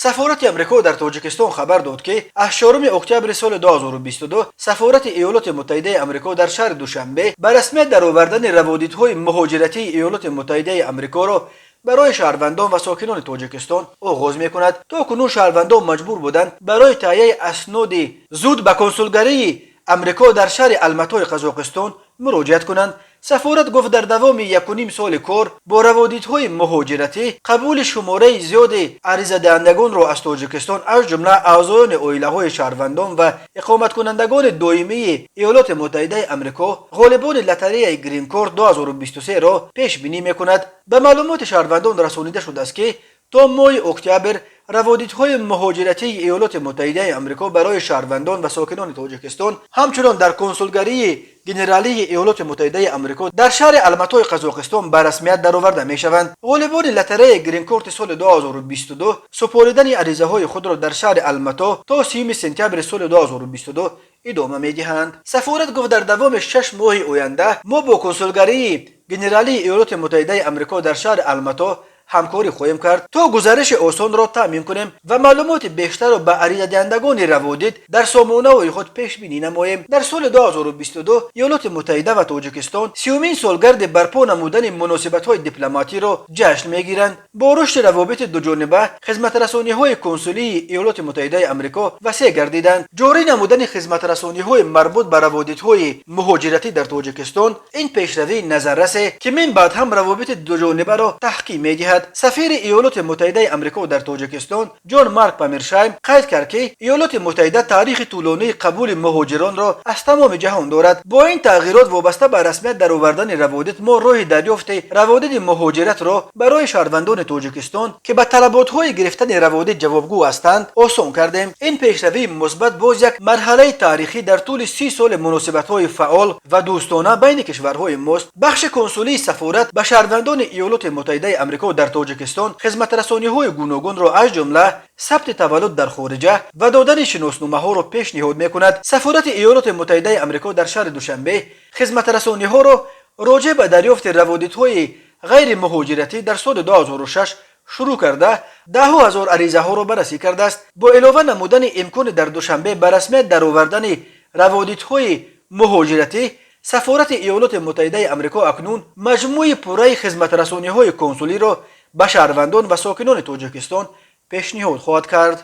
Сафорати Амрико дар Тоҷикистон хабар дод, ки аз 4 октябри соли 2022 Сафорати Иёлоти Муттаҳидаи Амрико дар шаҳри Душанбе ба расмият даровардани раводидҳои муҳоҷиратии Иёлоти Муттаҳидаи Амрикоро барои шаҳрвандон ва сокинони Тоҷикистон оғоз мекунад. То кунун шаҳрвандон маҷбур буданд барои таҳияи асноди зуд ба консулгарии Амрико дар шаҳри Алматои Қазоқистон муроҷиат кунанд. Сафорат гуфт, дар давоми 1,5 соли кор бо раводидҳои муҳоҷиратӣ қабули шумораи зиёди аризадиҳандагонро аз Тоҷикистон, аз ҷумла аъзоёни оилаҳои шаҳрвандон ва иқоматкунандагони доимии Иёлоти Муттаҳидаи Амрико, ғолибони лотереяи Гринкорт 2023-ро пешбинӣ мекунад. Ба маълумоти шаҳрвандон расонида шудааст, ки то моҳи октябр раводидҳои муҳоҷиратии Иёлоти Муттаҳидаи Амрико барои шаҳрвандон ва сокинони Тоҷикистон ҳамчунон дар Консулгарии генералии Иёлоти Муттаҳидаи Амрико дар шаҳри Алматои Қазоқистон ба расмият дароварда мешаванд. Ғолибони лотереяи Гринкорти соли 2022 супоридани аризаҳои худро дар шаҳри Алмато то 30 сентябри соли 2022 идома медиҳанд. Сафорат гуфт, дар давоми 6 моҳи оянда мо бо Консулгарии генералии Иёлоти Муттаҳидаи Амрико дар шаҳри Алмато ҳамкорӣ хоҳем кард, то гузариши осонро таъмин кунем ва маълумоти бештарро ба аризадиҳандагони раводид дар сомонаҳои худ пешбинӣ намоем. Дар соли 2022 Иёлоти Муттаҳида ва Тоҷикистон 30-умин солгарди барпо намудани муносибатҳои дипломатиро ҷашн мегиранд. Бо рушди равобити дуҷониба хизматрасониҳои консулии Иёлоти Муттаҳидаи Амрико васеъ гардиданд. Ҷорӣ намудани хизматрасониҳои марбут ба раводидҳои муҳоҷиратӣ дар Тоҷикистон ин пешравии назаррасе, ки мин баъд ҳам равобити дуҷонибаро таҳким медиҳад. Сафири Иёлоти Муттаҳидаи Амрико дар Тоҷикистон Ҷон Марк Памершайм қайд кард, ки Иёлоти Муттаҳида таърихи тӯлонии қабули муҳоҷиронро аз тамоми ҷаҳон дорад. Бо ин тағйирот вобаста ба расмият даровардани раводид мо роҳи дарёфти раводиди муҳоҷиратро барои шаҳрвандони Тоҷикистон, ки ба талаботҳои гирифтани раводид ҷавобгӯ ҳастанд, осон кардем. Ин пешравии мусбат боз як марҳалаи таърихӣ дар тӯли 30 соли муносибатҳои фаъол ва дӯстона байни кишварҳои мост. Бахши консулии сафорат ба шаҳрвандони Иёлоти Муттаҳидаи Амрико дар Тоҷикистон хизматрасониҳои гуногунро, аз ҷумла сабти таваллуд дар хориҷа ва додани шиносномаҳоро пешниҳод мекунад. Сафорати Иёлоти Муттаҳидаи Амрико дар шаҳри Душанбе хизматрасониҳоро роҷеъ ба дарёфти раводидҳои ғайримуҳоҷиратӣ дар соли 2006 шурӯъ карда, даҳҳо ҳазор аризаҳоро баррасӣ кардааст. Бо илова намудани имкони дар Душанбе ба расмият даровардани раводидҳои муҳоҷиратӣ, Сафорати Иёлоти Муттаҳидаи Амрико акнун маҷмӯи пурраи хизматрасониҳои консулиро ба шаҳрвандон ва сокинони Тоҷикистон пешниҳод хоҳад кард.